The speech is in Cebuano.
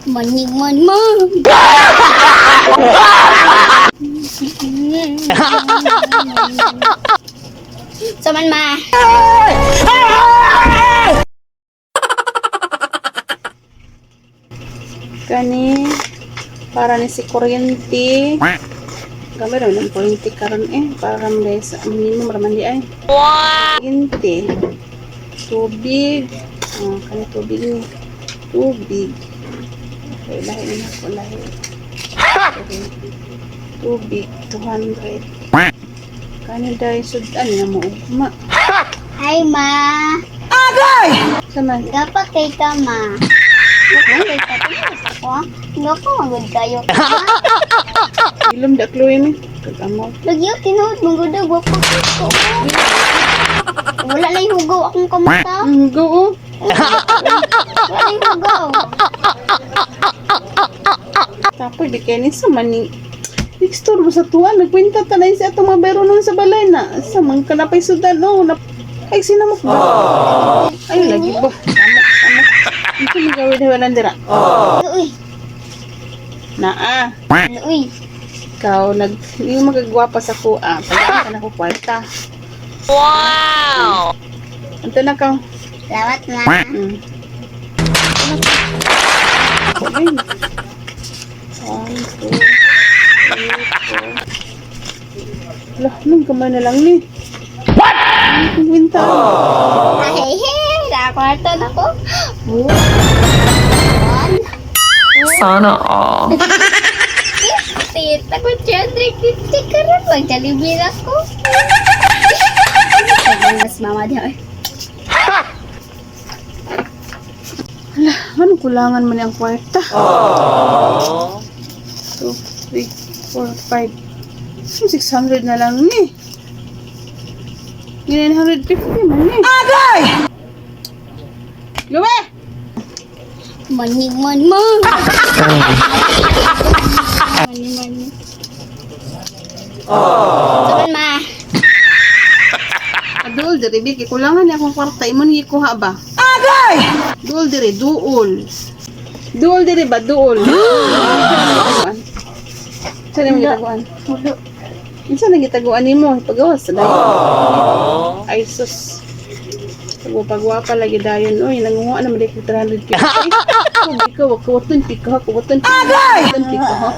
Money, money, money. Saman ma. Kani para ni si kuryente. Gamay raw ng kuryente karon eh para man dahil sa minimum raman di ay. Wow. Kuryente. Tubig. Oh, kani tubig ni. Tubig. Okay, lahi na ako lahi. Okay. Tubig 200. Kani dahil sudan na mo ugma. Hi ma. Saman. Dapat kay ka ma. Dapat kay ka ma. Ako ah. Ako magod kayo ka. Ilom da Chloe mi. Kagamaw. Lagi ako tinuod magod wa pa ko. Wala na yung hugaw akong kamusta. Go oh. Wala na yung hugaw. Tapos di kay ni sa mani. Istorbo sa tuwa, nagkwenta tanay sa atong mga bayro nun sa balay na. Sa man kanapay sudan, oh, na, ay, sinamok ba? Ay, lagi ba? Samok, samok. Ito magawin na walang dira. Uy. Naa, Uy. ikaw, nag, hindi mo magagwapa sa kuha. Pagkaan ka na ko kwarta. Wow! Anto na ka. Salamat ma. Ay. One, two, three, four. Lah, nung kamay na lang ni. What? Kwenta. Hey, hey. Nakakwarta na ko. One. Sana all. 50. Ako 350 karon mag-Jollibee na ko. Mas mama diha. Eh. Ano kulangan man ang kwarta? 2, 3, 4, 5. 600 na lang ni. 950 man ni. Agay! Luwe! Money, money, money. Money, money. Saman ma. Duol diri bi kay kulangan ni akong kwarta imo ni gikuha ba? Agay! Duol diri, duol. Duol diri ba duol? Saan mo gitaguan? Wala. Unsa na gitaguan nimo? Pagawas sa dayon. Ay sus. Pagwapa lagi dayon oy nanguha na man di ko 350. Ay, ikaw kawatan pika kawatan pika. Agay! Kawatan pika ha.